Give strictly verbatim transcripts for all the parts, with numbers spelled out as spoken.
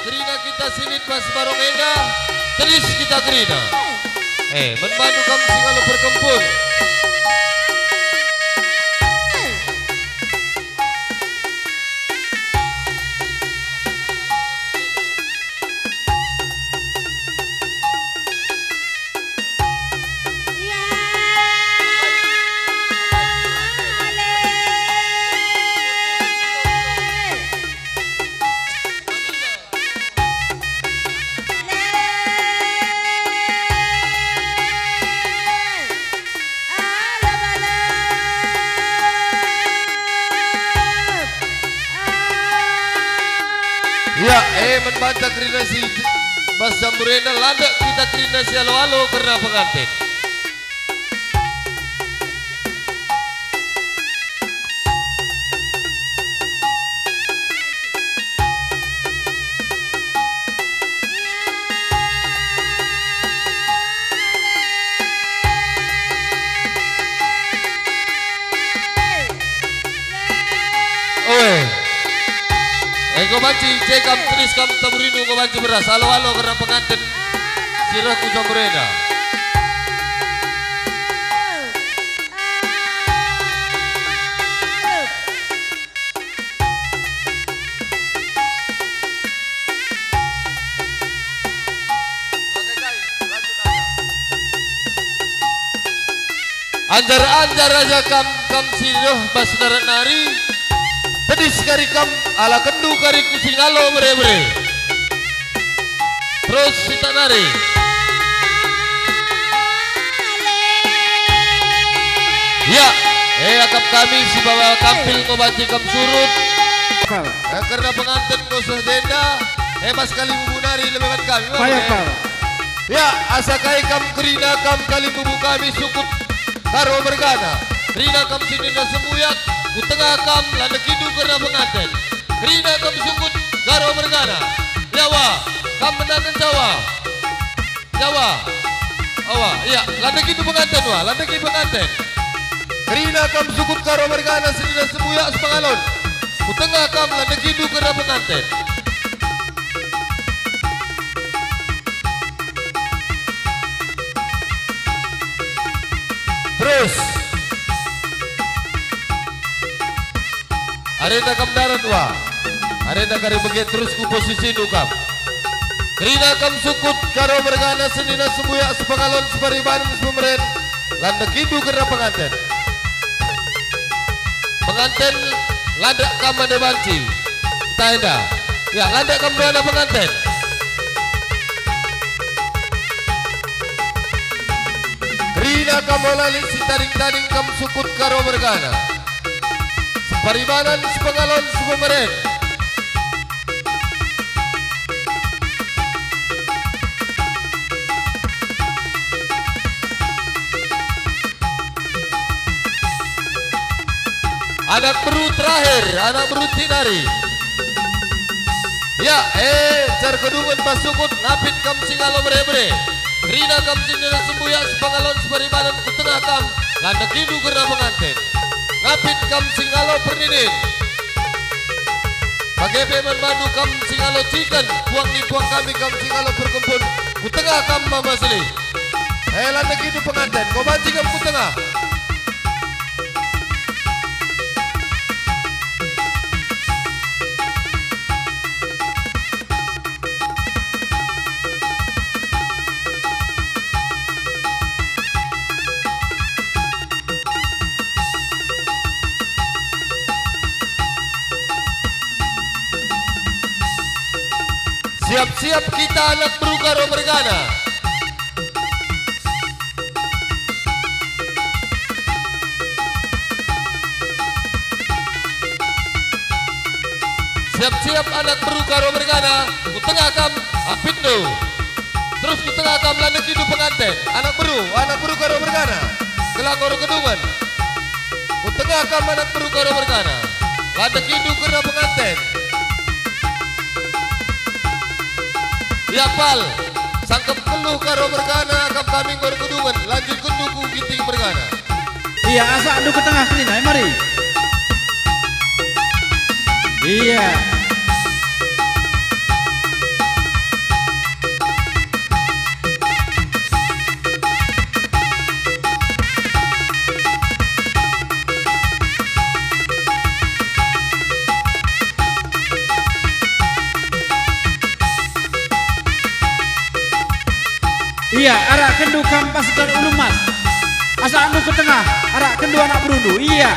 Kerina kita si lit bas barong enda, tedis kita kerina. Eh, man bandu kam singalo perkempun. Ya, eh, man banta kerina si bas jambur enda, landek kita kerina si alo-alo kerna penganten. Oe. Enggo banci, je kam tedis kam taburindu enggo banci beras. Alo-alo kerna penganten si reh ku jambur enda. Anjar-anjar aja kam, kam si reh bas darat nari, tedis kari kam, alakenndu kari ku singalo bere-bere. Terus sitak nari. Ya, eh, akap kami si bawa kampil enggo banci kam surut. Eh, kerna penganten enggo seh jenda, eh, bas kalimbubu nari lebe man kami. Ya, asa kai kam kerina kam kalimbubu kami sukut Karo mergana. Kerina kam si nina sembuyak, ku tengah kam, landekindu kerna penganten. Kerina kam sukut Karo mergana. Yawa, kam menangen Jawa. Jawa. Awa, iya, landekindu penganten wa, landeki penganten. Kerina kam sukut Karo mergana si nina sembuyak sepengalon. Ku tengah kam, landekindu kerna penganten. Terus. Arenda kam darat wa. Arenda kari bage terus ku posisindu kam. Kerina kam sukut Karo mergana senina sembuyak sepengalon separibanen sepemeren. Landekindu kerna penganten. Penganten, landek kam man banci. Ntah enda. Ya, landek kam duana penganten. Kerina kam ola lit si tading-tading kam sukut Karo mergana. Separibanen, sepengalon, sepemeren. Anak beru terakhir, anak beru tinari. Ya, eh, jar kedungen bas sukut, ngapit kam singalo bere-bere. Kerina kam si nina sembuyak sepengalon separibanen ku tengah kam, landekindu kerna penganten. Ngapit kam singalo perninin. Bage pe man bandu kam singalo ciken, puang ni puang kami kam singalo perkempun, ku tengah kam mama seli. Eh, landekindu penganten, enggo banci kam ku tengah. Siap-siap kita anak beru Karo mergana. Siap-siap anak beru Karo mergana, ku tengah kam, apitndu. Terus ku tengah kam, landekindu penganten. Anak beru, anak beru Karo mergana. Gelah enggo erkedungen. Ku tengah kam, anak beru Karo mergana. Landekindu kerna penganten. Ya pal, sangkep keluh Karo mergana, akap kami enggo erkedungen, lanjutkenndu ku ginting mergana. Iya, asakndu ku tengah kerina, eh, mari. Iya. Setan Ulu Mas. Asa anu ku tengah, arak kendu anak berundu. Iya.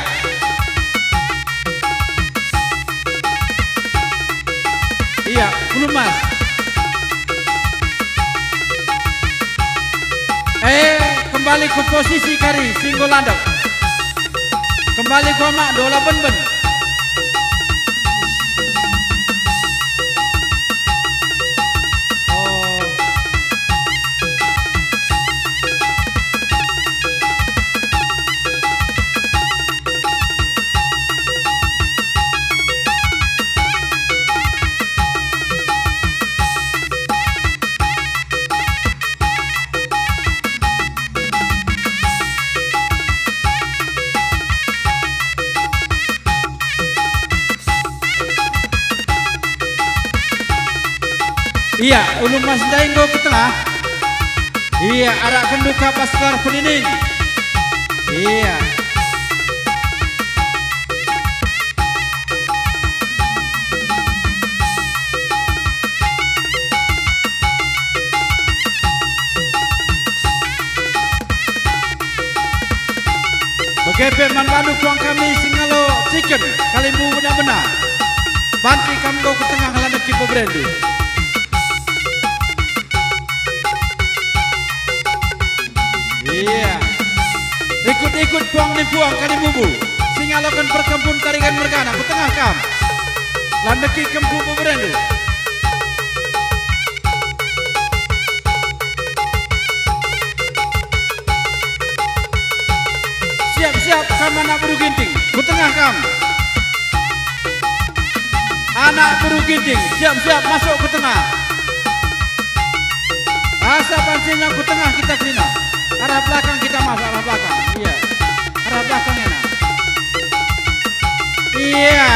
Iya, Ulu Mas. Eh, kembali ku posisi kari, si enggo landek. Kembali ku amak, dola ben-ben. Oh. Iya, Ulu Mas ndai enggo ku tengah. Iya, arak kendu ka pas kar peninin. Iya. Bage pe man bandu puang kami si ngalo ciken, kalimbubu bena-bena. Banci kam enggo ku tengah landet ki beberendu. Iya. Ikut-ikut puang ni puang kalimbubu, si ngaloken perkempun tarigan mergana, ku tengah kam. Landeki kempu beberendu. Siap-siap kam anak beru Ginting, ku tengah kam. Anak beru Ginting, siap-siap masuk ku tengah. Asa banci ku tengah kita kerina. Arah belakang kita masuk, arah belakang. Iya. Arah belakang enak. Iya.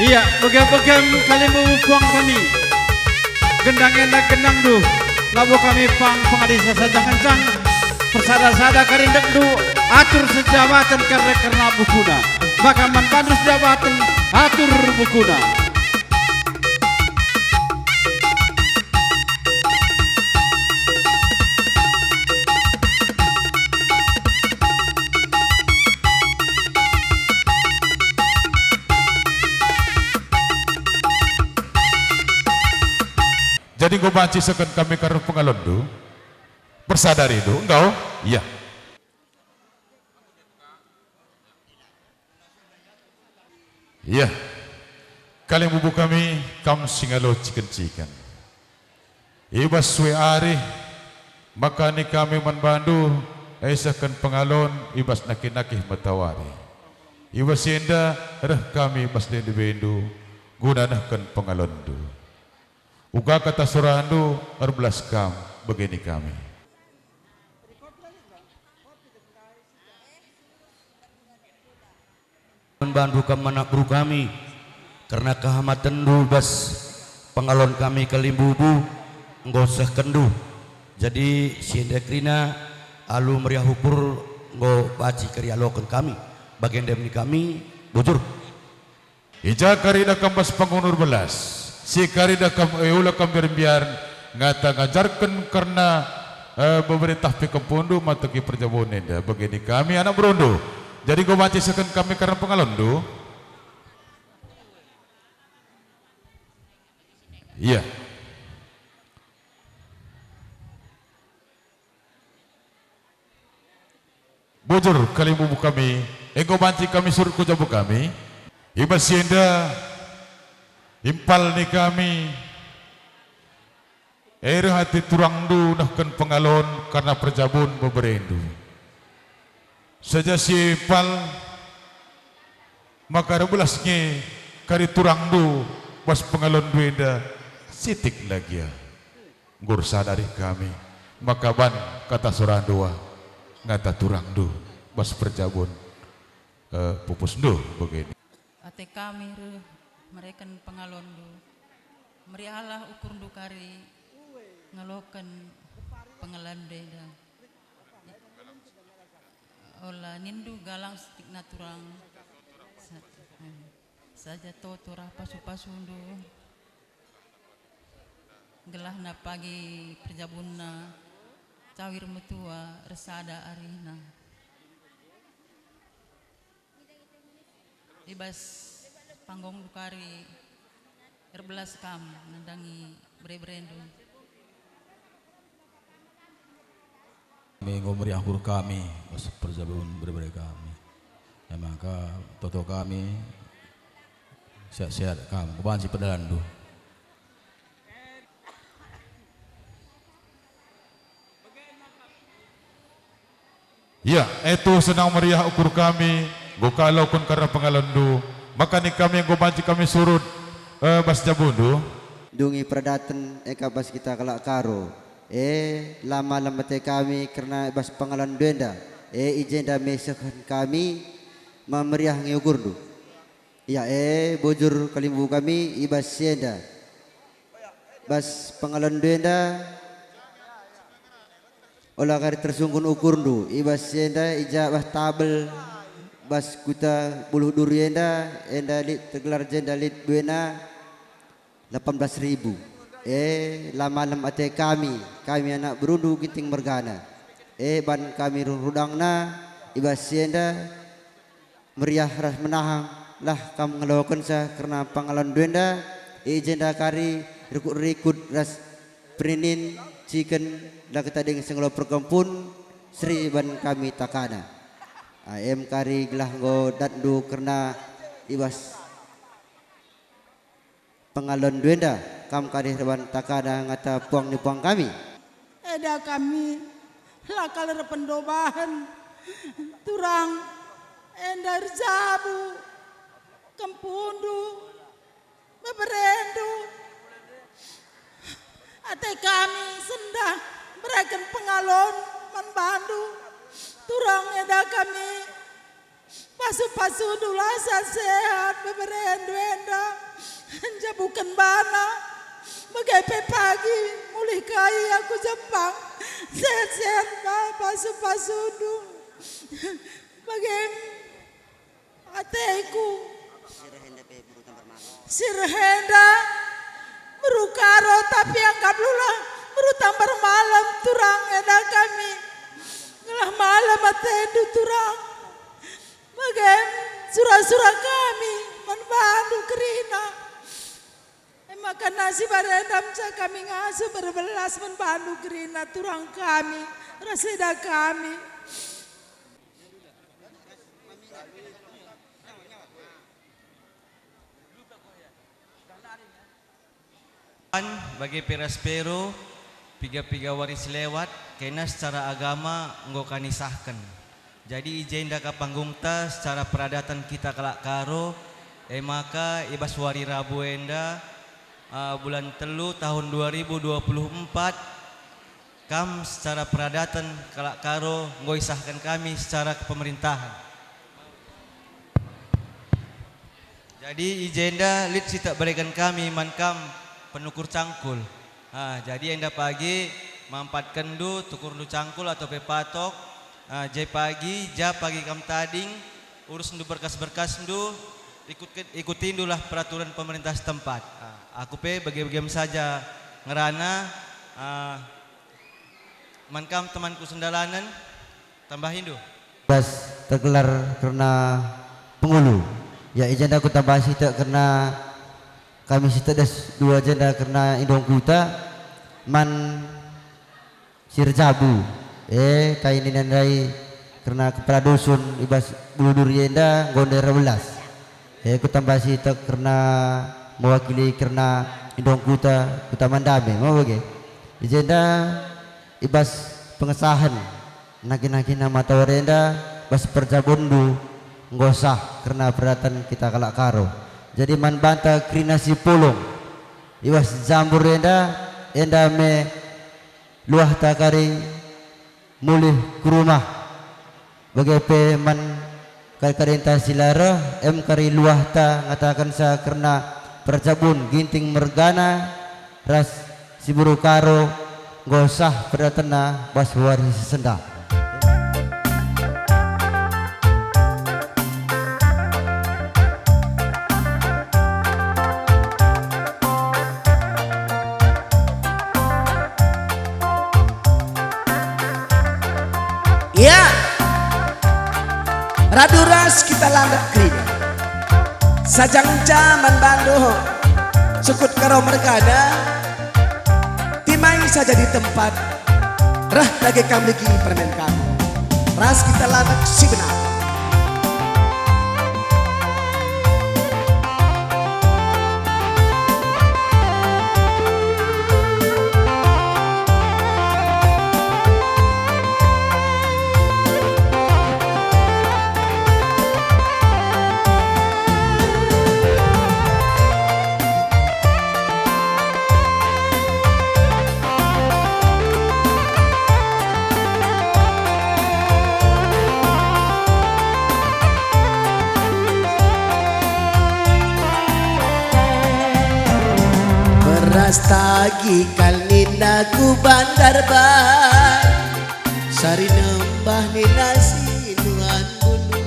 Ia, begem-begem kalimbubu puang kami. Gendang enda gendang duh, labo kami pang pengadi sasaja ngencang. Persada-sada kari ndekndu, atur sejabaten kare kerna bukuna. Maka man bandu sejabaten, atur bukuna. Jadi enggo banci seken kami karen pengalonndu. Persada rindu, enggo? Iya. Iya. Kalimbubu kami, kam si ngalo ciken-ciken. I bas sue ari, maka ni kami man bandu, isehken pengalon i bas nakih-nakih matawari. I bas si enda reh kami bas ndebendu, guna nehken pengalonndu. Uga kata sorandu erbelas kam bage ni kami. Man bandu kam anak beru kami, kerna kehamatenndu bas pengalon kami kalimbubu enggo sehkenndu. Jadi si enda kerina alu meriah ukur enggo banci kerialoken kami, bage ndai me ni kami, bujur. I ja kari da kam bas panggung erbelas, si kari da kam e ula kam mbiar-mbiar, ngata ngajarken kerna, e, beberita pe kempundu matoki perjabuan enda, bage ni kami anak berundu. Jadi enggo banci seken kami kerna pengalonndu. Iya. Bujur kalimbubu kami, enggo banci kami surut ku jabu kami. I bas si enda, impal ni kami, E reh ate turangndu nehken pengalon kerna perjabun beberendu. Saja si pal maka erbelas nge kari turangndu bas pengalonndu enda, sitik la gia. Enggo ersada arih kami, maka ban kata sorandu ah ngata turangndu bas perjabun, eh, pupusndu begini. Ate kami reh mereken pengalonndu. Meriahlah ukurndu kari ngaloken pengalonndu enda. Ola nindu galang sitikna turang. Sa-, eh, saja toto reh pasu-pasundu. Gelahna pagi perjabunna cawir metua ersada arihna. I bas panggung dukari erbelas kam nandangi bere-berendu. Kami enggo meriah ukur kami bas perjabun bere-bere kami. E maka toto kami sehat-sehat kam, kubanci pedalanndu. Ya, e tuhu senang meriah ukur kami, enggo ka aloken kerna pengalonndu, maka ning kami enggo banci kami surut, eh, bas jabundu. Dungi peradaten e ka bas kita kalak Karo, e la malem ate kami kerna bas pengalonndu enda, e i jenda me sehken kami, ma meriah nge ukurndu. Ya, e, bujur kalimbubu kami i bas si enda. Bas pengalonndu enda, ola kari tersungkun ukurndu i bas si enda, i ja bas tabel, bas kuta Buluh Duri enda, enda lit tergelar jenda lit buena, delapan belas ribu. E, la malem ate kami, kami anak berundu Ginting mergana. E, ban kami rudangna i bas si enda, meriah ras menahang lah kam ngalokenca kerna pengalonndu enda, i jenda kari rikut-rikut ras perinin ciken la ketading sengelo perkempun seri ban kami takana. Aem kari gelah enggo datndu kerna i bas pengalonndu enda, kam kari erban takana ngata puang ni puang kami. Eda kami, la kal erpendobahen, turang enda erjabu, kempundu, beberendu. Ate kami sendah bereken pengalon man bandu, turang enda kami. Pasu-pasundu la sehat-sehat beberendu enda, njabuken bana, bage pe pagi mulih ka ia ku Jepang. Sehat-sehat pa-, pasu-pasundu. Bage ateku. Si reh enda beru Karo, tapi anggaplah beru Tambar Malem, turang enda kami. Gelah malem atendu, turang. Bage sura-sura kami man bandu kerina. E maka nasi barenda ca kami ngasup erbelas man bandu kerina, turang kami, ras eda kami. Bage pe ras Pero, piga-piga wari si lewat, kena secara agama enggo ka nisahken. Jadi i jenda ka panggungta secara peradaten kita kalak Karo, e maka i bas wari Rabu enda, ah, bulan telu tahun dua ribu dua puluh empat, kam secara peradaten kalak Karo enggo isahken kami secara kepemerintahan. Jadi i jenda lit si tak bereken kami man kam penukur cangkul. Ah, jadi enda pagi mampatkenndu tukurndu cangkul atau pe patok, ah, je pagi, ja pagi kam tading, urusndu berkas-berkasndu, ikut-, ikutindulah peraturan pemerintah setempat. Ah, aku pe bage-bagem saja ngerana, ah, man kam temanku sendalanen, tambahindu. Bas tergelar kerna pengulu. Ya, i jenda kutambahi sitik kerna kami si tedis dua jenda kerna indong kuta man si erjabu. E, kai nina ndai kerna kepala dusun i bas Buluh Duri enda enggo ndai erbelas. E, kutambahi sitik kerna mewakili kerna indong kuta, kuta Mandame, mau bage? I jenda i bas pengesahen nangkih-nangkihna matawari enda bas perjabunndu enggo sah kerna peradaten kita kalak Karo. Jadi man banta kerina si pulung i bas jambur enda, enda me luahta kari mulih ku rumah. Bage pe man kari-karinta si la reh, em kari luahta ngatakenca kerna perjabun Ginting mergana ras si Buru Karo enggo sah peradatenna bas wari si sendah. Ya, radu ras kita landak kerina. Sajang jaman bandu sukut Karo mergana, timai saja di tempat, reh dage kam legi permen kami. Ras kita landak si benar. Beras tagi kal nina ku Bandarban, sari nembah nina si nuan bulu.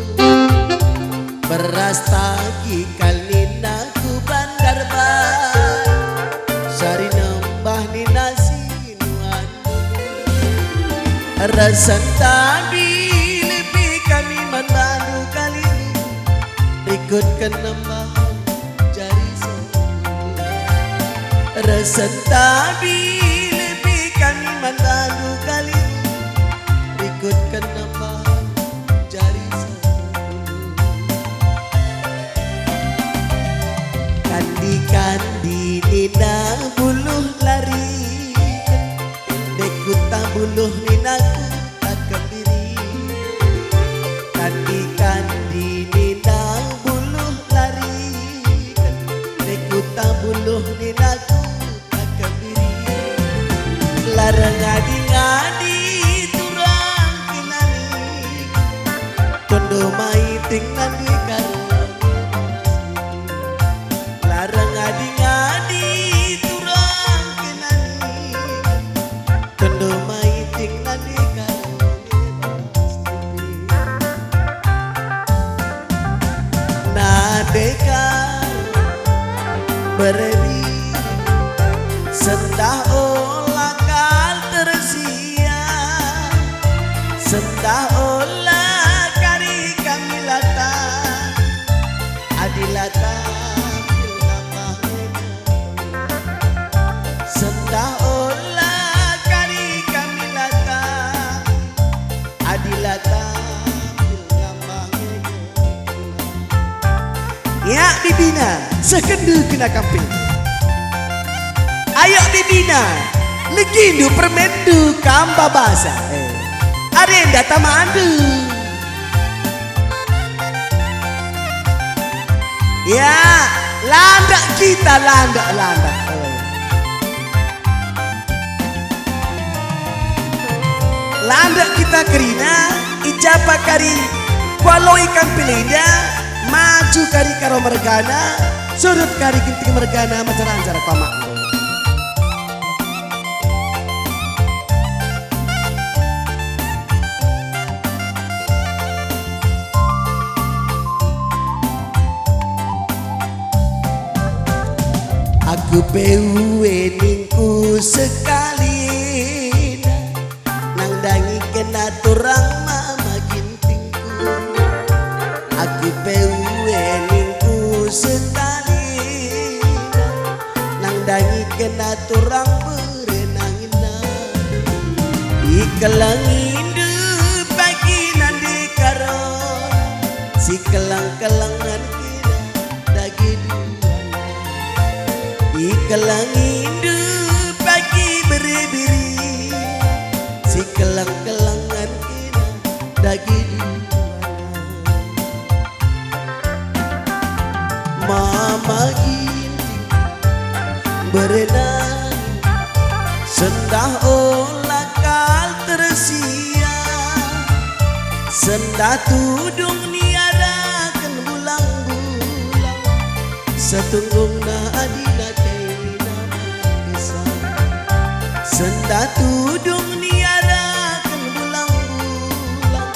Beras tagi kal nina ku Bandarban, sari nembah nina si nuan bulu. Resen tabi lebi kami man bandu kali, rikutken nembah jari sempulu. Resen tabi lebi kami man bandu kali, rikutken nembah jari sempulu. Kandi-kandi nina buluh lari, ndai kuta buluh nina kuta kebiri. Kandi-kandi nina buluh lari, ndai kuta buluh nina kuta kebiri. La rengadi-ngadi turang kenani, tondo maiting nande karo. La rengadi-ngadi turang kenani, tondo maiting nande karo. Nande karo berebi, sendah ola kal tersia, sendah ola kari kami lata, adi lata pil nambah lega. Sendah ola kari kami lata, adi lata pil nambah lega. Ya, bibina, sehkenndu kena kampil. Ayo, bibina, legindu permenndu kam babasa. Eh, arenda tamandu. Ya, landak kita, landak, landak. Eh. Landak kita kerina, i ja pe kari kualoi kampil enda, maju kari Karo mergana, surut kari Ginting mergana, mecaranjar pamakndu. Aku pe ue ningku sekalina, nandangi kena turang mama Gintingku. Aku pe ue ningku sekalina, nandangi kena turang berenangina. Ikelengindu pagi nande Karo, si keleng-kelengen kira dage duana. Ikelengindu pagi bere-bere kelengen kena dage duana. Mama Ginting berenang, sendah ola kal tersia, sendah tudung niaraken bulang-bulang, setunggungna adina kaina Mangkesa. Sendah tudung niaraken bulang-bulang,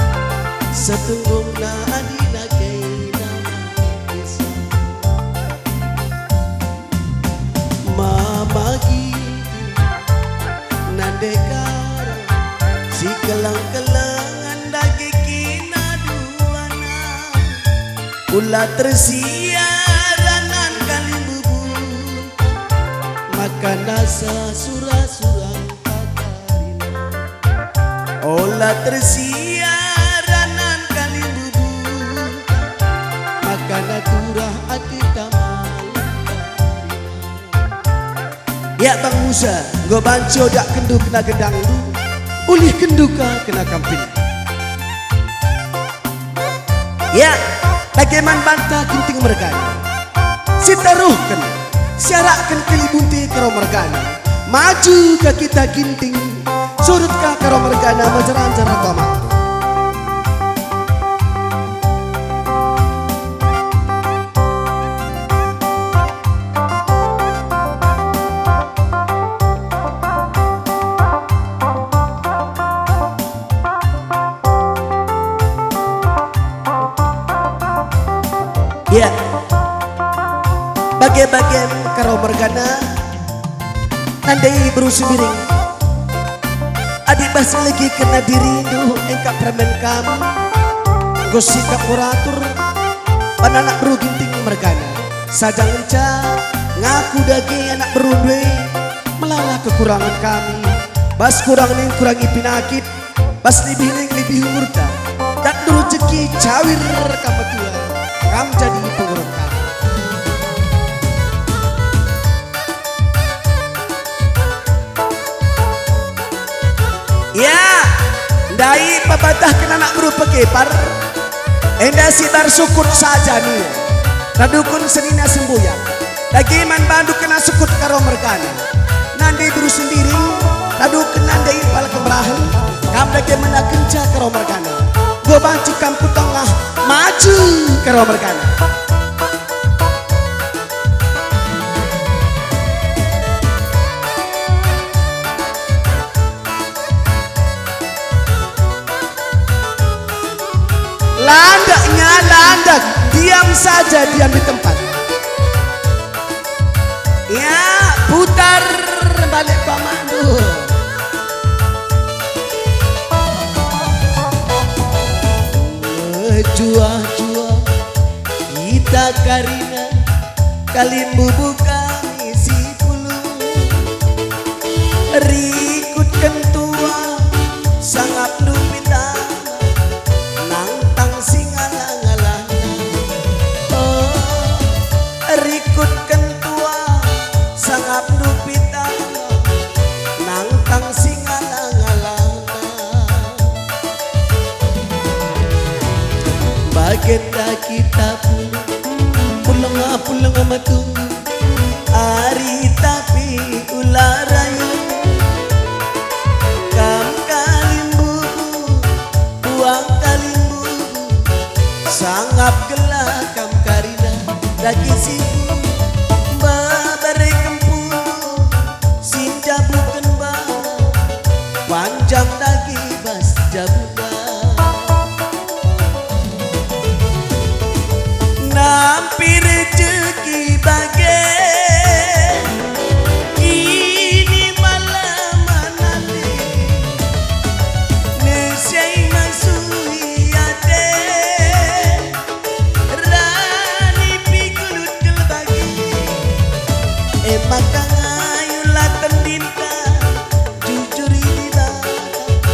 setunggungna adina kaina Mangkesa. Mama Ginting nande karo si keleng-kelengen dage kena duana. Ula tersia ranan kalimbubu, maka nasa sura-sura Katarina. Ola tersia ranan kalimbubu, maka naturah ateta malem Katarina. Ya, Bang Musa, enggo banci odakkenndu kena gendangndu, ulihkenndu ka kena kampin. Ya, bage man banta Ginting mergana. Sitaruhken, siarakken kalibunta Karo mergana. Maju ka kita Ginting, surut ka Karo mergana, mejeran-jeran tama. Ya, bage-bagen Karo mergana, nandai beru Sembiring. Adi bas legi kena dirindu engkap permen kam, enggo sikap kuratur, pan anak beru Ginting mergana. Saja ngenca ngaku dage anak berundu e, melala kekurangen kami, bas kurang ning kurangi pinakit, bas libih ning libih umurta, datndu rejeki cawir kam metua, kam jadi pengurung kami. Ya, ndai pabatahken anak beru pekepar, enda sibar sukut saja nia, tadukun senina sembuyak. Dage man bandu kena sukut Karo mergana. Nande beru Sembiring, tadukun nande impal kemerahen, kam dage menakenca Karo mergana. Enggo banci kam ku tengah, maju Karo mergana. Landak nya, landak, diam saja, diam di tempat. Ya, putar balik pamandu. Mejuah-juah kita karina kalimbubu kami si pulung. Rikutken tua sangap ndupit anak nangtang si ngalah-ngalahna. Oh, rikutken tua sangap ndupit anak nangtang si ngalah-ngalahna. Bagenda kita pulung, pulung, pulung metunggung, ari tapi ula rayu. Kam kalimbubu, buang kalimbubu, sangap gelah kam karina dage siku, babare kempundu, si njabuken bana, panjang dage bas jabuna. Nampi rejeki bage, ini malam nanti, nesai masui ate, rani pikulut kelbagi, e maka ngayulah tendinta, jujuri Dibata.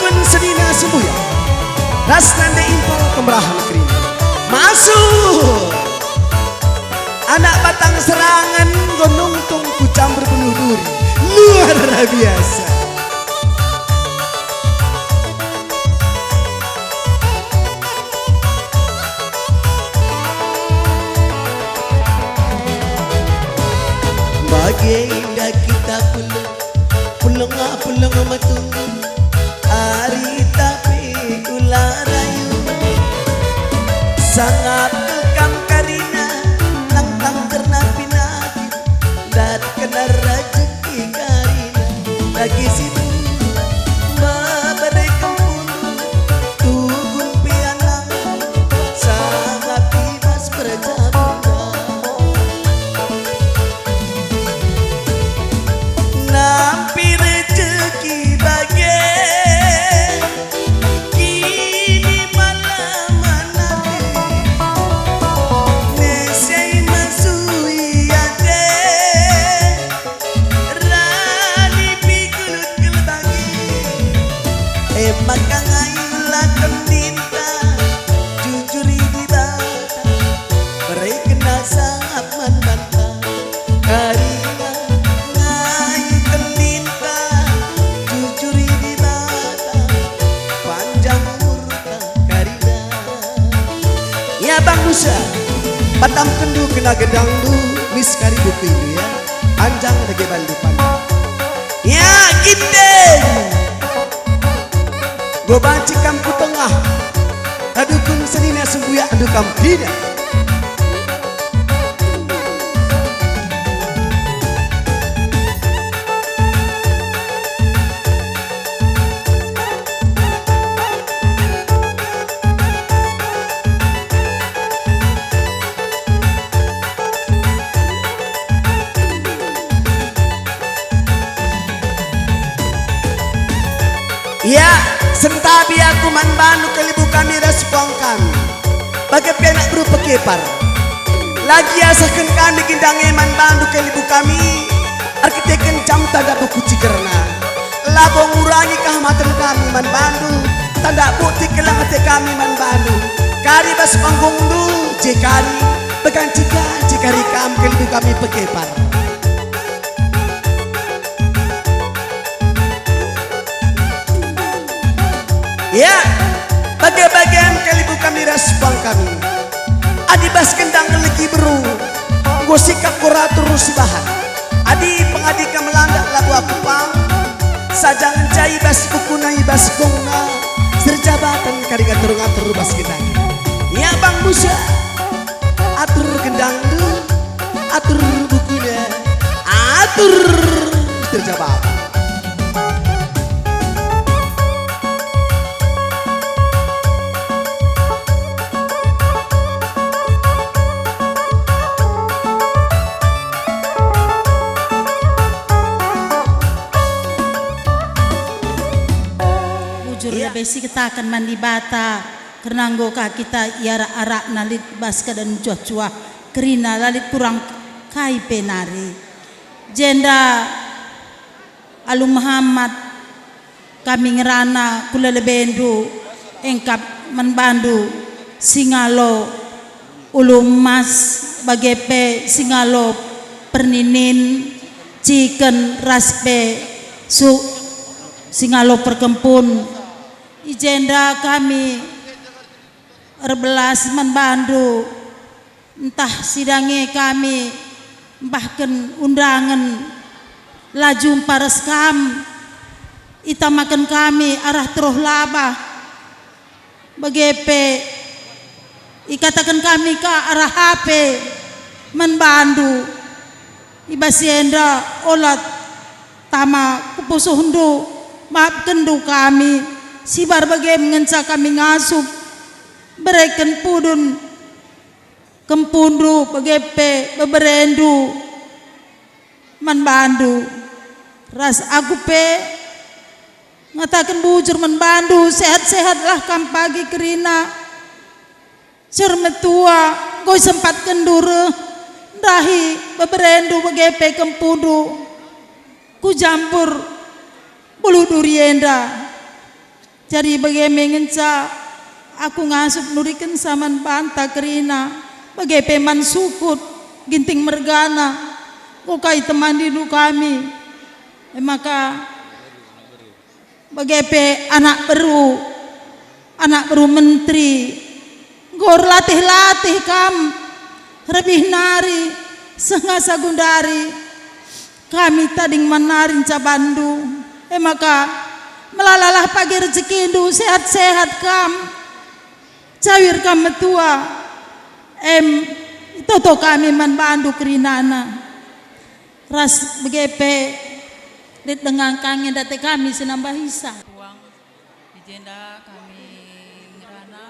Senina sembuyak ras nande impal kemerahen kerina. Masuk! Anak Batang Serangan enggo nungtung ku campur bunuh duri. Luar biasa. Bagenda kita pulang, pulang, pulang metunggung. Ari tapi kula rayu, sangap kam karina, nangkang ternapi-napi, dat kena rejeki karina, bagi si tua, bebereken punduk, tugun pianang, sangap i bas perjamuan. Nampi rejeki bage, kini malam nari, nesei mesui ate, rani pikulut gelbangi. E maka ngailah kendinta, jujuri Dibata, berekenna sangap man banta. Karina ngai kendinta, jujuri Dibata, panjang umurta karina. Ya, Bang Musa, patamkenndu kena gendangndu, mis kari bukuindu, ya. Panjang dage bandu panjang. Ya, Ginting. Go banci kam ku tengah. Kadukun senina sembuyak ndu kam kerina. Ya, sentabi aku man bandu kalibu kami ras puang kami. Bage pe anak beru pekepar. Lagi asahken kami gendang e man bandu kalibu kami, erkiteken jam tanda buku cigerna. Labo ngurangi kehamaten kami man bandu, tanda bukti kelang ate kami man bandu. Kari bas panggungndu, je kari, beganci-ganci kari kam kalibu kami pekepar. Ya, bage-bagen kalibu kami ras puang kami. Adi bas gendang legi beru, enggo sikap kuratur si bahan. Adi pengadi kam landak labo aku pang, saja ngenca i bas bukuna i bas gongna, serjabaten kari ngatur-ngatur bas gendang. Ya, Bang Musa, atur gendangndu, atur bukuna, atur terjawab. Bujur. Ya. Lebe sikataken man Dibata, kerna enggo ka kita iarak-arakna lit bas keadaan cuah-cuah. Kerina la lit kurang kai pe nari. Jenda alu mehamat kami ngerana ku lelebendu, engkap man bandu singalo ulu emas, bage pe singalo perninin, ciken ras pe su-, singalo perkempun. I jenda kami erbelas man bandu. Ntah sidange kami mbahken undangen, la jumpa ras kam, itamaken kami arah teruh labah, bage pe ikataken kami ka arah hape man bandu. I bas si enda ola tama ku pusuhndu, maapkenndu kami, sibar bage ngenca kami ngasup, bereken pudun kempundu bage pe beberendu man bandu. Ras aku pe ngataken bujur man bandu, sehat-sehatlah kam pagi kerina. Seh metua enggo isempatkenndu reh ndahi beberendu bage pe kempundu ku jampur buluh duri enda. Jadi bage me ngenca aku ngasup nurikenca man banta kerina, bage pe man Sukut, Ginting mergana, enggo kai temandindu kami. E maka, bage pe anak beru, anak beru menteri, enggo erlatih-latih kam, rebih nari, seh ngasa gundari, kami tading man nari ncabanndu. E maka, melalalah pagi rejekindu, sehat-sehat kam, cawir kam metua, em, itoto kami man bandu kerinana. Ras bage pe lit denga kami ndate kami si nambahisa. Tuang, i jenda kami ngerana,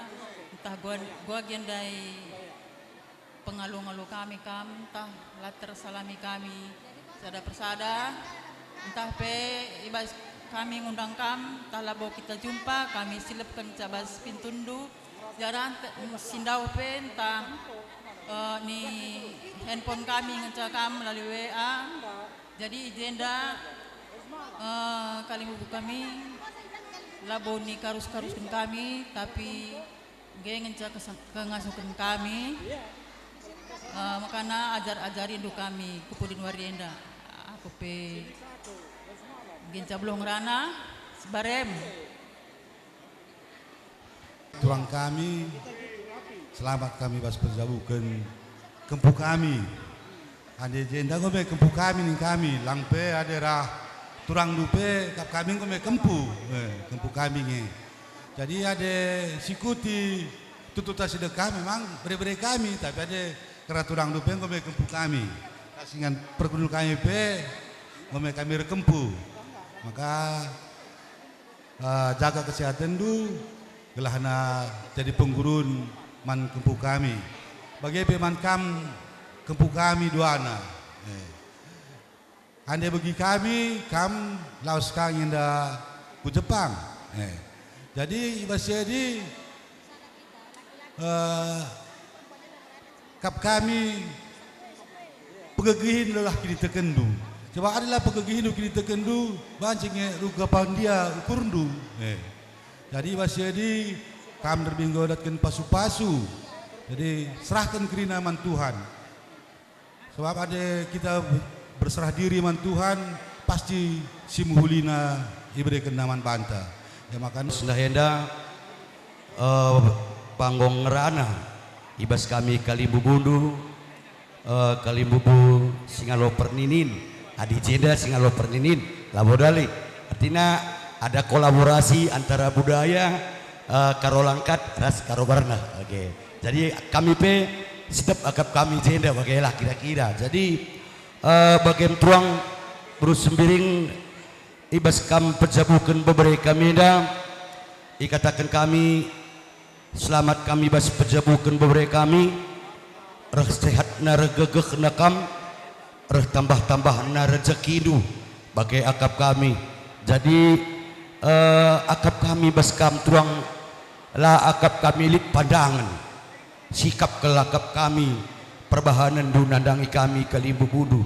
ntah gua, gua gendai pengalu-ngalu kami kam, ntah la tersalami kami sada persada, ntah pe i bas kami ngundang kam, ntah labo kita jumpa, kami silebken cabas pintundu, jarang te-, si ndauh pe ntah, eh, ni handphone kami ngenca kam melalui W A. Jadi i jenda, eh, kalimbubu kami labo ni karus-karusken kami, tapi engge ngenca kesa-, kengasuken kami, eh, makana ajar-ajarindu kami ku pudin wari enda. Aku pe engge ngenca beluh ngerana, sebarem. Turang kami, selamat kami bas perjabuken kempu kami. Adi jenda enggo me kempu kami ning kami, lang pe adi rah turangndu pe kap kami enggo me kempu, eh, kempu kami nge. Jadi adi sikuti tutu tasidekah memang bere-bere kami, tapi adi kerna turangndu pe enggo me kempu kami. Singan pergulun kami pe enggo me kami erkempu. Maka eh, jaga kesehatenndu, gelahna jadi penggurun man kempu kami. Bage pe man kam kempu kami duana. Eh. Ande begi kami, kam lawes ka nge enda ku Jepang. Eh. Jadi, i bas si adi, eh, kap kami pegegehin lelah kinitekenndu. Coba adi la pegegehinndu kinitekenndu, banci nge ruga pandia ukurndu. Eh. Jadi, bas si adi kam nderbih enggo datken pasu-pasu. Jadi, serahken kerina man Tuhan. Sebab adi kita berserah diri man Tuhan, pasti si mehulina iberekenNa man banta. E maka sendah enda, eh, panggung ngerana i bas kami kalimbubundu, eh, kalimbubu Singalo Perninin. Adi jenda Singalo Perninin, labo dali. Artina ada kolaborasi antara budaya, eh, Karo Langkat ras Karo Barna. Oke. Jadi kami pe sedap akap kami jenda bagelah kira-kira. Jadi, eh, bage me tuang beru Sembiring, i bas kam pejabuken bebere kami enda, ikataken kami, selamat kami bas pejabuken bebere kami, reh sehatna reh gegehna kam, reh tambah-tambahna rejekindu bage akap kami. Jadi, eh, akap kami bas kam tuang, la akap kami lit pandangen. Sikap kal akap kami, perbahanenndu nandangi kami kalimbubundu.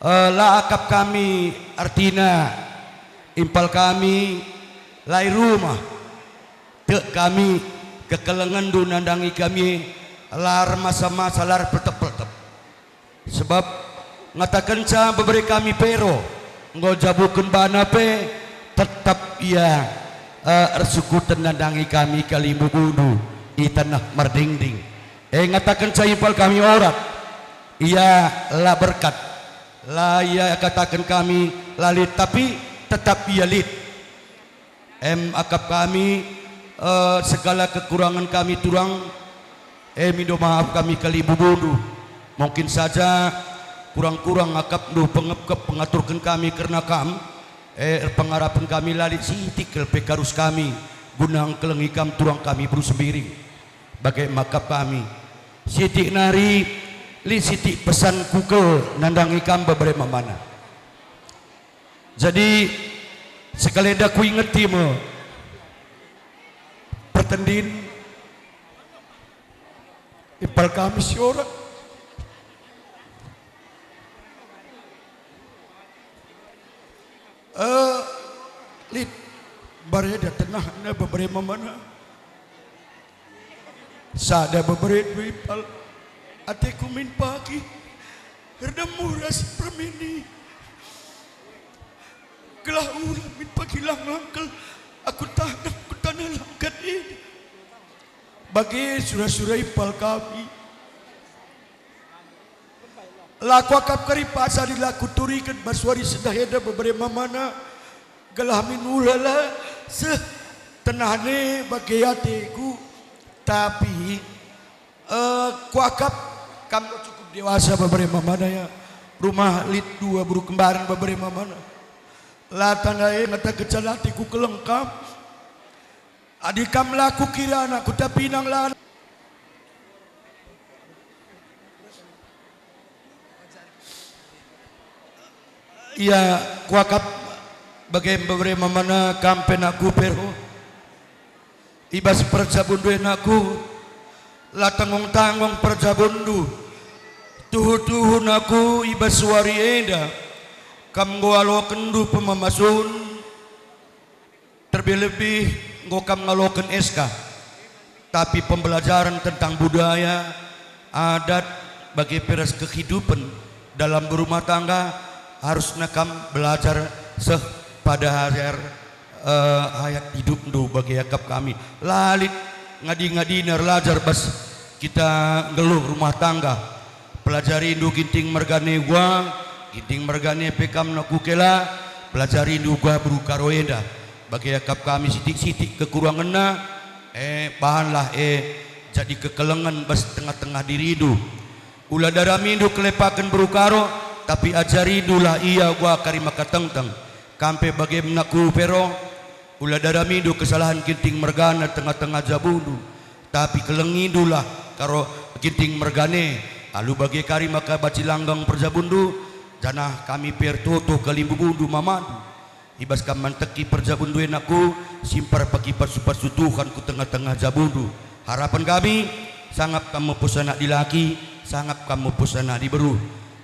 Eh, la akap kami, artina impal kami la i rumah. Tek kami kekelengenndu nandangi kami la ermasa-masa, la erpeltep-peltep. Sebab ngatakenca bebere kami Pero enggo jabuken bana pe tetap ia, eh, ersukuten nandangi kami kalimbubundu i taneh Merdingding. E ngatakenca impal kami Orat, ia la berkat, la ia kataken kami la lit, tapi tetap ia lit. Em akap kami, eh, segala kekurangan kami tuang, eh, mindo maaf kami kalimbubundu. Mungkin saja kurang-kurang akapndu pengepkep pengaturken kami kerna kam, eh, erpengarapen kami la lit sitik kal pe karus kami guna engkelengi kam tuang kami beru Sembiring. Bage me akap kami. Sitik nari, lit sitik pesanku kal nandangi kam bebere mamana. Jadi, sekalenda kuingeti me pertendin impal kami si Orat. Eh, lit Ereda tenahna bebere mamana. Sada bebere dua ipal. Ateku min pagi. Erdemu ras permini. Gelah ula min pagi lang-langkel aku taneh ku taneh langkat ini. Bage sura-sura ipal kami. La kuakap kari pasa adi la kuturiken bas wari sendah enda bebere mamana, gelah min ulala seh tenahna bage ateku. Tapi, eh, kuakap kam enggo cukup dewasa bebere mamana ya. Rumah lit dua beru kembar bebere mamana. La tanda e ngatakenca la ateku keleng kam. Adi kam la kukira anakku, tapi nang la. Ia kuakap bage bebere mamana kam pe anakku Pero. I bas perjabundu anakku, la tanggung-tanggung perjabundu. Tuhu-tuhu anakku i bas wari enda, kam enggo alokenndu pemamasun. Terlebih-lebih enggo kam ngaloken S K, tapi pembelajaran tentang budaya, adat, bage pe ras kehidupan dalam berumah tangga harusna kam belajar seh pada hayar, eh, hayat hidupndu bage akap kami. La lit ngadi-ngadina erlajar bas kita nggeluh rumah tangga. Pelajarindu Ginting mergane uga, Ginting mergane pe kam anakku kela, pelajarindu uga beru Karo enda. Bage akap kami sitik-sitik kekurangenna, e, bahanlah e jadi kekelengen bas tengah-tengah dirindu. Ula daramindu kelepaken beru Karo, tapi ajarindulah ia uga kari maka tengteng. Kam pe bage anakku Pero, ula daramindu kesalahen Ginting mergana tengah-tengah jabundu. Tapi kelengindulah Karo Ginting mergane, alu bage kari maka banci langgeng perjabundu, janah kami pe ertoto kalimbubundu mamandu. I bas kam manteki perjabundu anakku, simpar pagi pasu-pasu Tuhan ku tengah-tengah jabundu. Harapen kami, sangap kam mupus anak dilaki, sangap kam mupus anak diberu.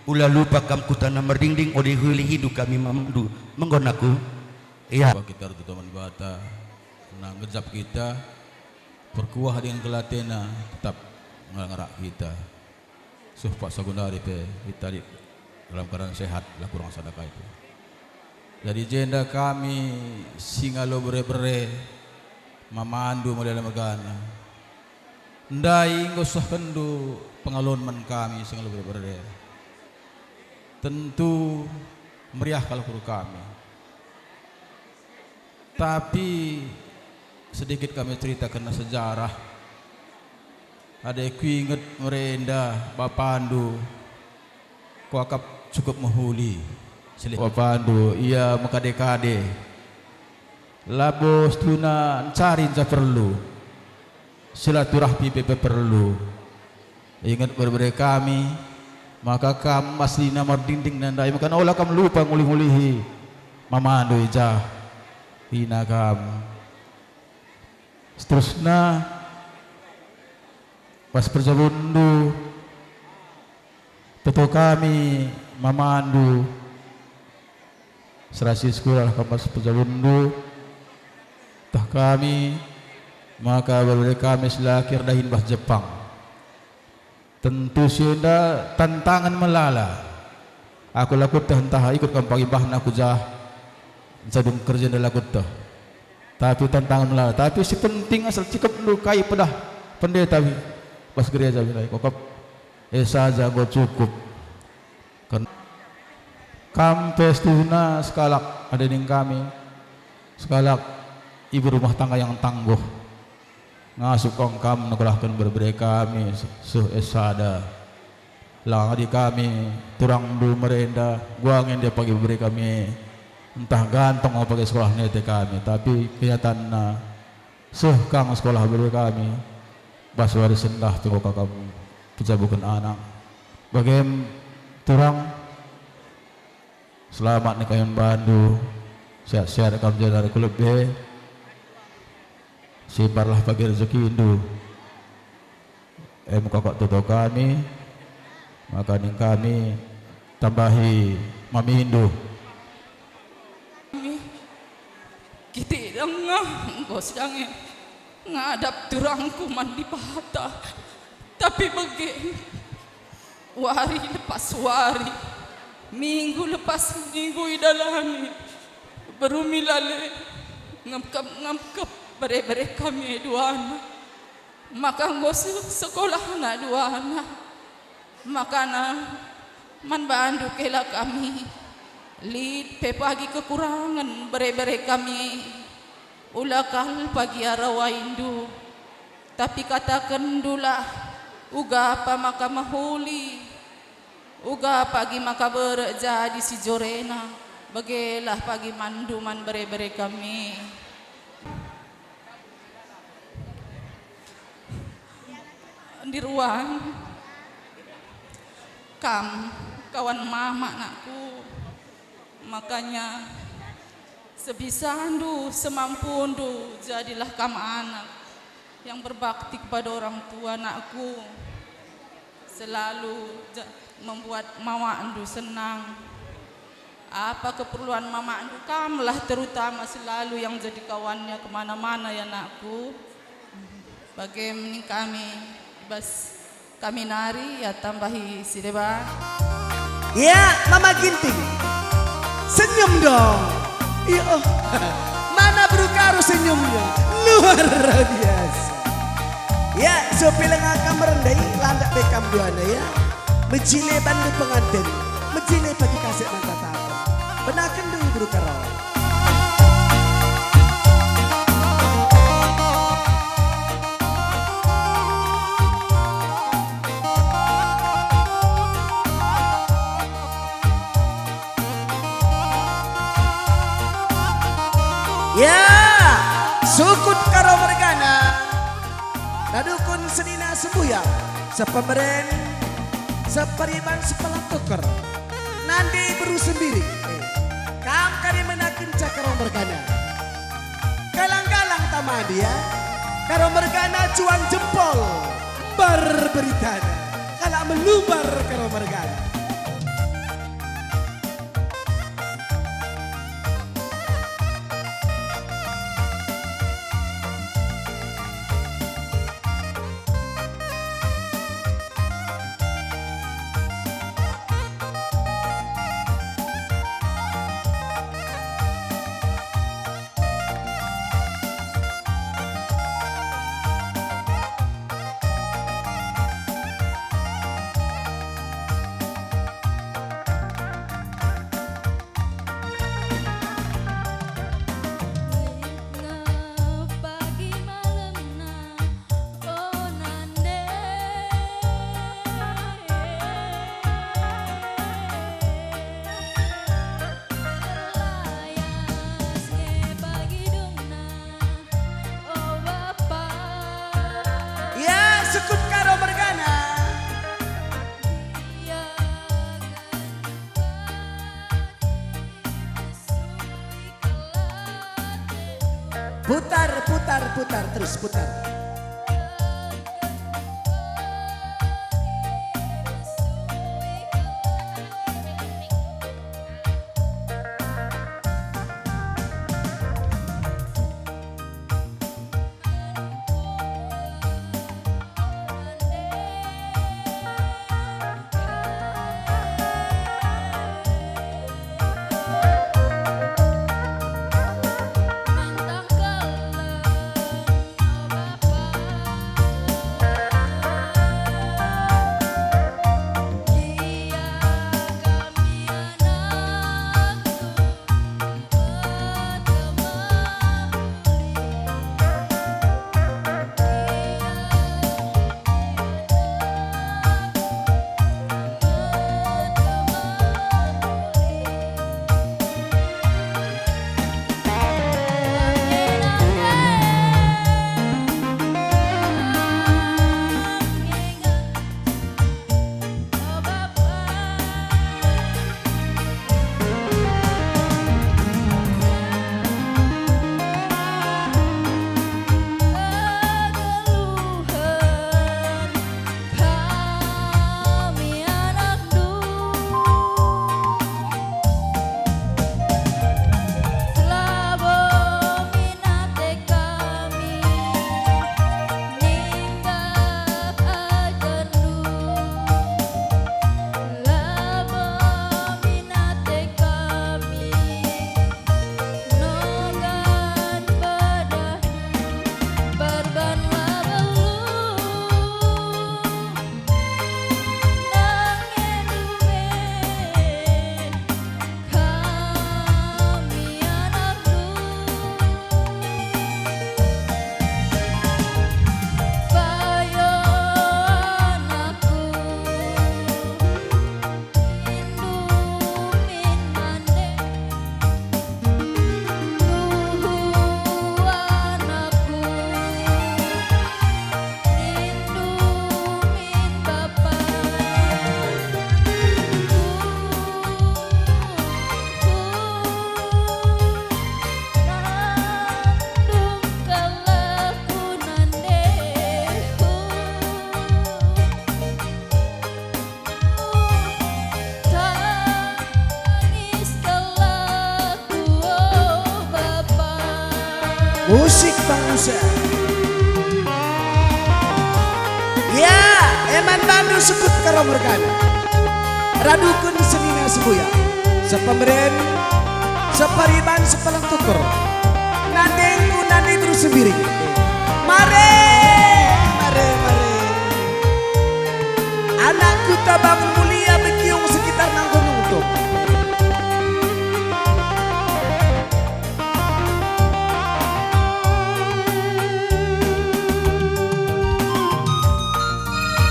Ula lupa kam ku taneh merdingding, ode helihindu kami mamandu. Menggo anakku. Ia. Kita ertoto man Dibata, ngejap kita. Perkuah dingen kelatenna tetap ngerak-ngerak kita. Seh paksa genduari pe kita lit dalam keadaan sehat, la kurang sada kai pe. Jadi jenda kami si ngalo bere-bere, mamandu mode la mergana. Ndai enggo sehkenndu pengalon man kami si ngalo bere-bere. Tentu meriah kal ukur kami. Tapi sedikit kami ceritakenna sejarah. Adi kuinget merenda bapandu, kuakap cukup mehuli. Silih bapandu, ia mekade-kade. Labo situhuna ncari nca perlu. Silaturahmi pe perlu. Inget bere-bere kami, maka kam aslina merdingding ndai, maka ola kam lupa ngulih-ngulihi mamandu i jah. Ina kam. Seterusna, pas perjabundu, toto kami mamandu, serasi sekolah kam pas perjabundu, tah kami, maka bere-bere kami si la erdahin bas Jepang. Tentu si enda tantangen melala. Aku la kueteh ntah ikut kam pagi bahna ku jah, nca dung kerja enda la kueteh. Tapi tantangen melala. Tapi si penting asal cikepndu kai pedah pendeta bas gereja bas ndai. Kuakap, eh, saja enggo cukup. Ken-, kam pe situhuna sekalak, adi ning kami, sekalak ibu rumah tangga yang tangguh. Ngasup kong kam nekulahken bere-bere kami seh S sada. Lang adi kami turangndu merenda, gua nge ndia pagi bere kami, ntah gantong pagi sekolah nete kami, tapi kenyataanna seh kang sekolah bere kami, bas wari sendah pe enggo kam pejabuken anak. Bagem turang, selamat ning kami man bandu, sehat-sehat kam jenari ku lebe. Simbarlah pagi rejekindu. Em kakak toto kami, maka ning kami tambahi mamindu. Kitik Enggo sedang e ngadap turangku man Dibata, tapi bage. Wari lepas wari, minggu lepas minggu idalani beru Milale, ngepkep-ngepkep bere-bere kami e duana. Maka enggo se-, sekolahna duana. Makana man bandu kela kami, lit pe pagi kekurangen bere-bere kami, ula kal pagi arah waindu. Tapi katakendulah, uga pa maka mehuli, uga pagi maka berek jadi si jorena, begelah pagi manndu man bere-bere kami. Ndiruang, kam kawan mama, nakku. Makanya, sebisandu, semampundu, jadilah kam anak yang berbakti kepada orang tua, nakku. Selalu ja-, membuat mamakndu senang. Apa keperluan mamakndu, kamlah terutama selalu yang jadi kawannya kemana-mana, ya, nakku. Bage me kami, i bas kami nari, ya, tambahi si deban. Ya, Mama Ginting. Senyum dong. Iya, oh. Mana Beru Karo senyumnya? Luar biasa. Ya, sepileng akam merendai, landak bekam duana, ya. Mejile bandu penganten, mejile pagi kasek manta tapa. Benaken dulu Beru Karo. Ya, sukut Karo mergana. Nadukun senina sembuya, sepemeren, seperiban, sepelap tuker. Nande Beru Sembiri, eh, kam kari menaken Karo mergana. Galang-galang tama dia, Karo mergana cuan jempol, bar beritana, kalak melubar Karo mergana. Ya, sukut Karo mergana. Putar, putar, putar, terus putar. Musik bangsa. Ya, e man bandu sekut karo mergana. Raduken senina sembuyak. Sepemeren, separiban, sepalang tukur. Nandengku nande terus Sembiring. Mare, mare, mare. Anak kuta bangun mulia begiung sekitar nanggo nungtung.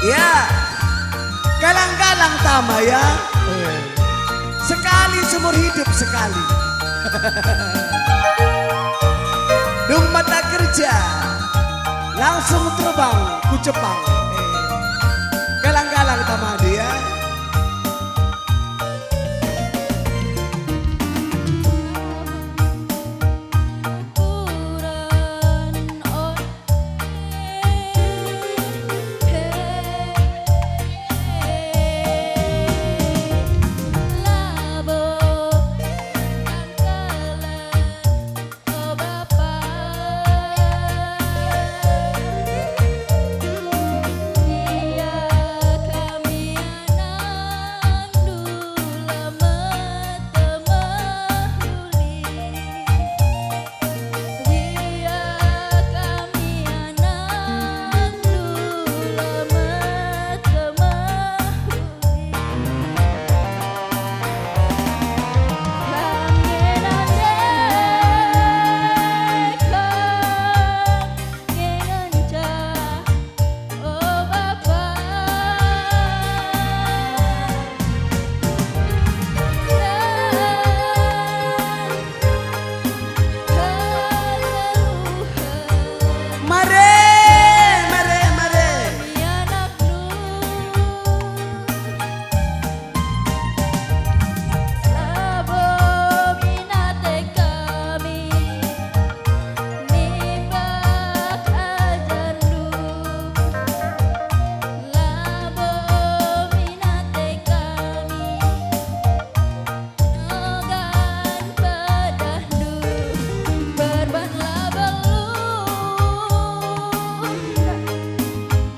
Ya, galang-galang tama ya. Sekali seumur hidup sekali. Dung mata kerja, langsung terbang ku Jepang. Galang-galang tama dia. Mare, mare, mare. Labo minat kami nimbak ajarndu. Labo minat kami nogan pedahndu. Perban labo lu.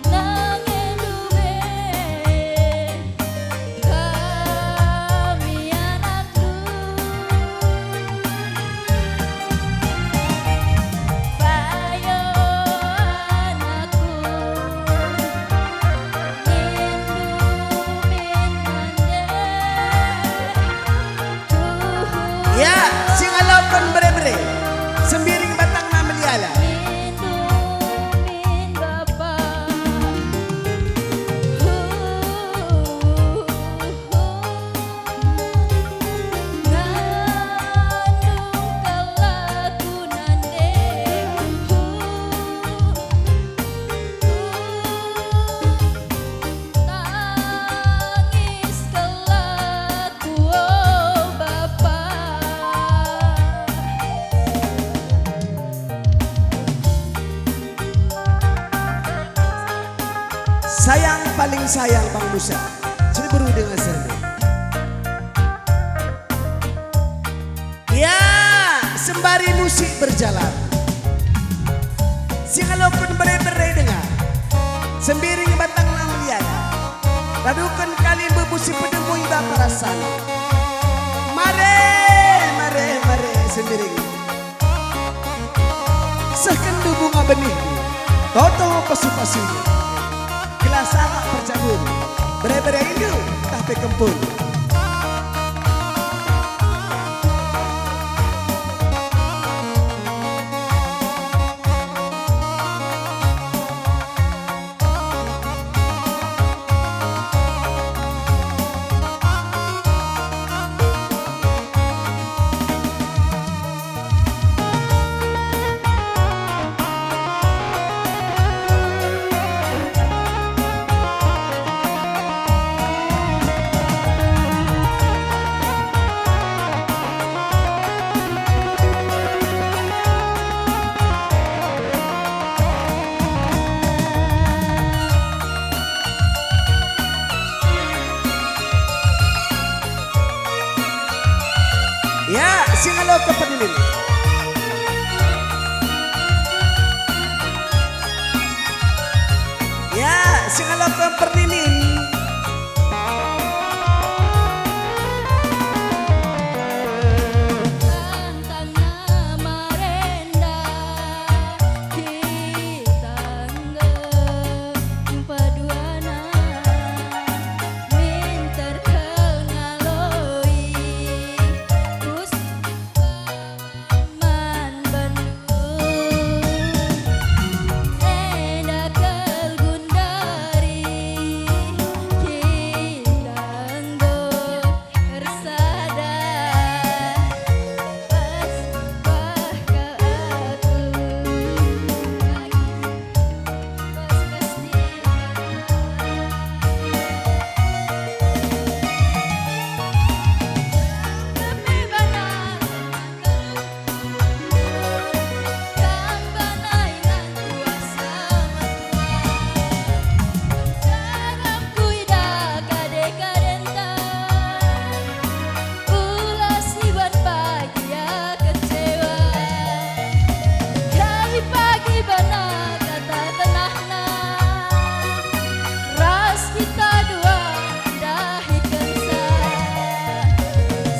Nangendu be kami anakku. Payo anakku, nindu min nande. Ya, singaloken bere-bere. Sembiring batangna meliala. Nindu min bapa. Ngandung kal aku nande. Tangis kal aku, o Bapa. Sayang paling sayang bangsa. Sini beru dengan serbu. Ya, sembari musik berjalan. Singaloken bere-bere denga. Sembiring batangna meliana. Raduken kalimbubu si pedemu i bapa rasana. Mare, mare, mare, Sembiring. Sehkenndu bunga benihmu, toto pasu-pasunya. Gelah salah perjabun, bere-bere indu tah pe kempun. Ya, singaloken pedinin. Singaloken perninin. Tantangna marenda kita enggo jumpa duana, minter kal ngaloi, kus man bandu. Enda kal gundari kita enggo ersada, pas bah kal aku. Pas, pas di Ras kita dua ndahikenca.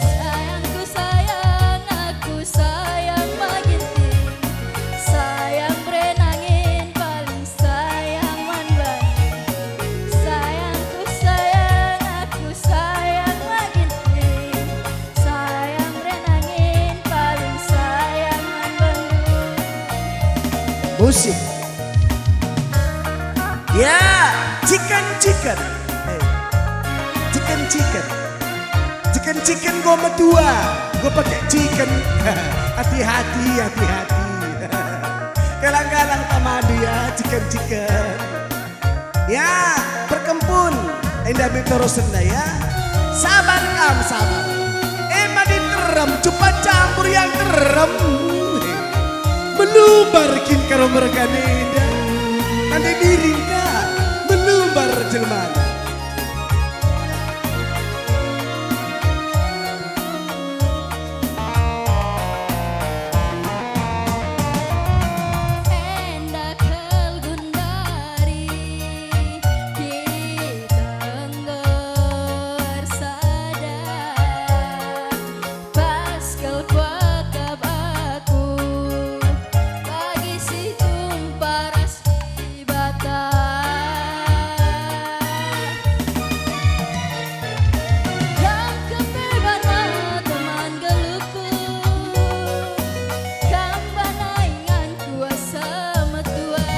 Sayangku sayang, aku sayang ma Ginting. Sayang berenangin paling sayang man bandu. Sayangku sayang, aku sayang ma Ginting. Sayang berenangin paling sayang man bandu. Musik. Ya, ciken-ciken. Eh, ciken-ciken. Ciken-ciken enggo metua, enggo pake ciken. Hati-hati, hati-hati. Galang-galang tamandu ya, ciken-ciken. Ya, perkempun, enda minter sendah ya. Sabar kam, sabar. Ema diterem, cupat campur yang terem. Melumbar kin karo mergana enda. Ande biring ka, melumbar jelmana. Enda kal gundari kita enggo ersada. Pas kal kuakap aku, bagi si jumpa ras Dibata. Kam kembali bana teman geluhku, kam bana ingan kuasa metua.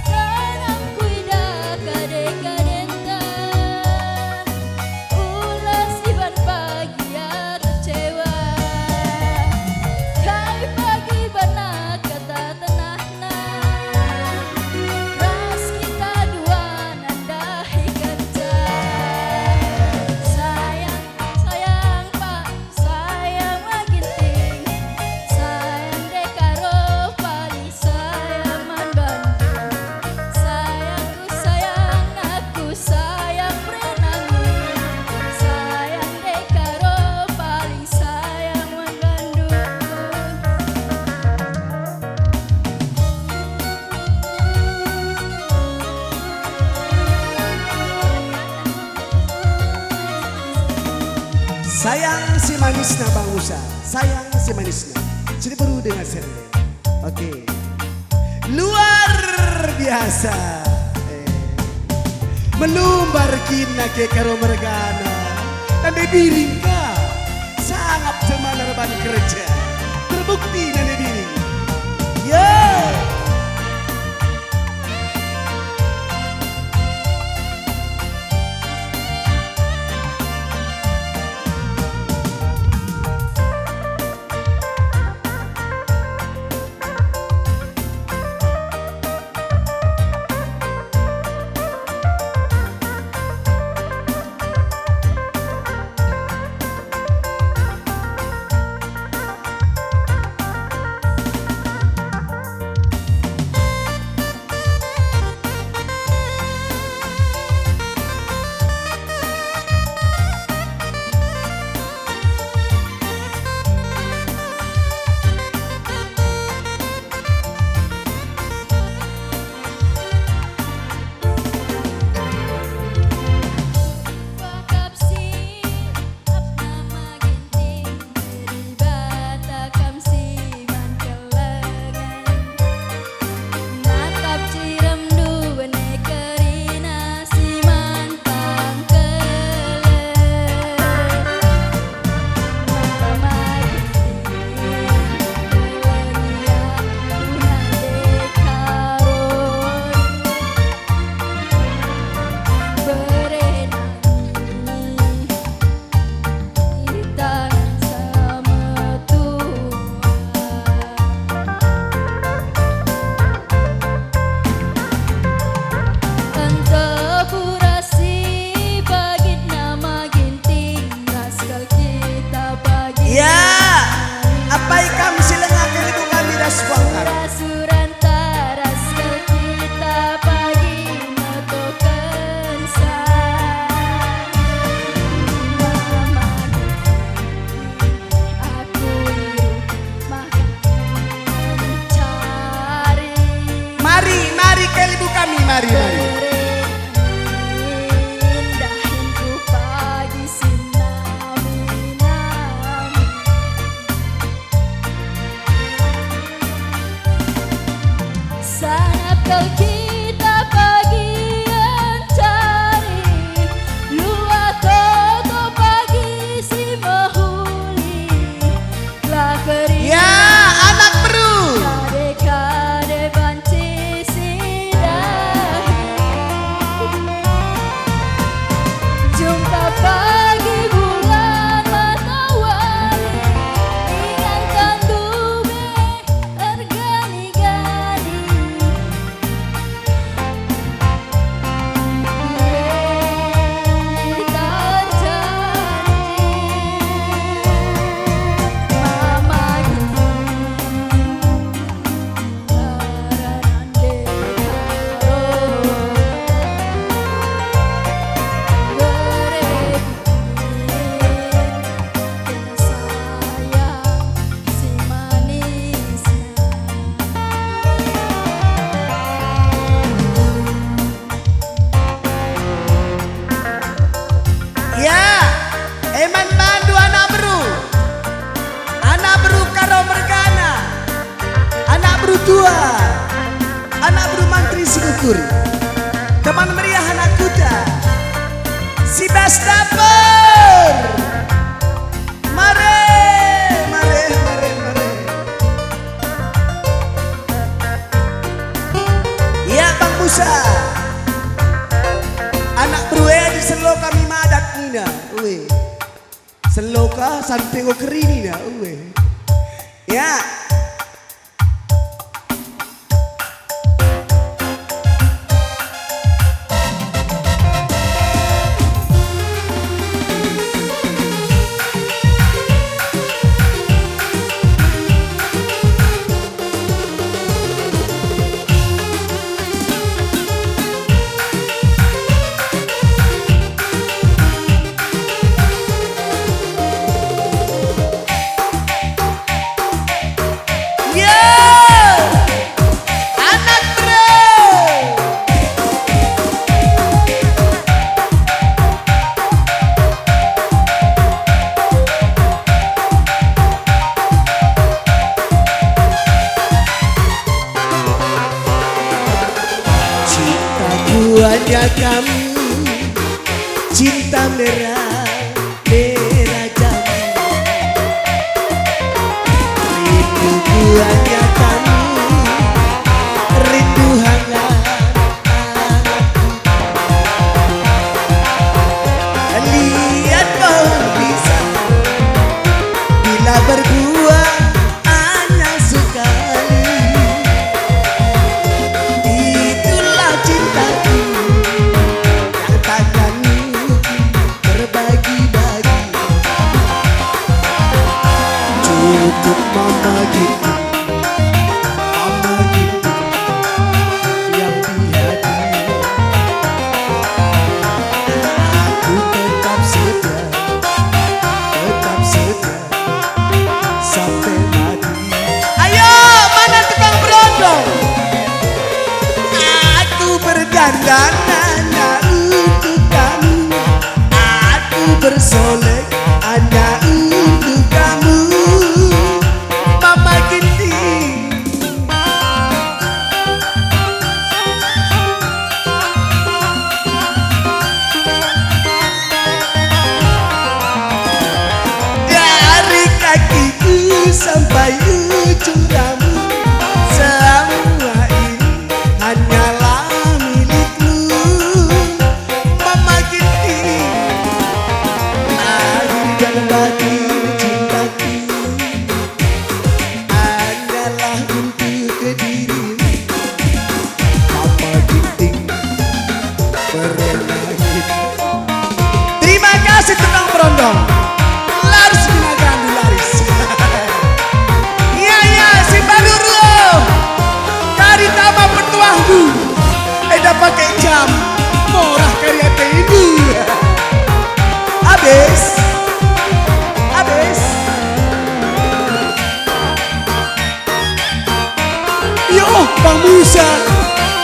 Senang kuidah kade-kadenta, ulas iban bagia kecewa. Kai pagi bana kata tenahna, ras kita dua nandahi kenca. Sayang, sayang, Pak. Sayang ma Ginting, sayang Dekaro, paling sayang man bandu. Sayangku sayang, aku sayang berenangin, sayang Dekaro, paling sayang man bandu. Sayang si manisna bangsa, sayang si manisna. Sini baru dengan seri. Oke. Luar biasa. Eh. Melumbar kin nake karo mergana. Tande biring ka. Sangap jelmana reban kerja. Terbukti nande biring. Yo. Sura-sura ntaras kal kita pagi metokensa. Mama, aku iruh maka mencari. Mari, mari, kalibu kami, mari, mari. Indah minggu pagi si nami-nami. Sangap kal kita pagi encari, luah toto pagi si mehuli, gelah keringat. Ya, anak beru. Kade-kade banci si dahi. Jumpa pagi bulan matawali, ingan tandu be ergani-gani. Kita janji mama ini. Ya, eman bandu anak beru, anak beru Karo mergana, anak beru tua, anak beru mantri si ukur, teman meriah anak kuta, si bas dapur. Mare, mare, mare, mare. Ya, Bang Musa. Anak beru e adi selo kami madat nina. Ue. Selo ka sampe enggo keri nina. Ue. Ya. Yo! Anak bro! Cintaku hanya kamu, cinta merah Dera Jambi. Rinduku hanya kamu, rindu hangat anakku. Lihat pohon pisang bila berbuah hanya sekali. Itulah cintaku yang takkan mungkin terbagi-bagi. Cukup mama gitu, mama gitu yang di hati. Aku tetap setia, tetap setia sampai mati. Ayo, mana tukang berondong? Aku berdandan hanya untuk kamu. Aku bersolek hanya untuk kamu. Mama Ginting. Dari kakiku sampai ujung rambut, semua ini hanyalah milikmu, Mama Ginting. Lahir dan batin cintaku hanyalah untuk dirimu, Mama Ginting Permai. Terima kasih tukang berondong. Laris Binagandu laris. Iya, iya, si Baduro. Oh, Bang Musa.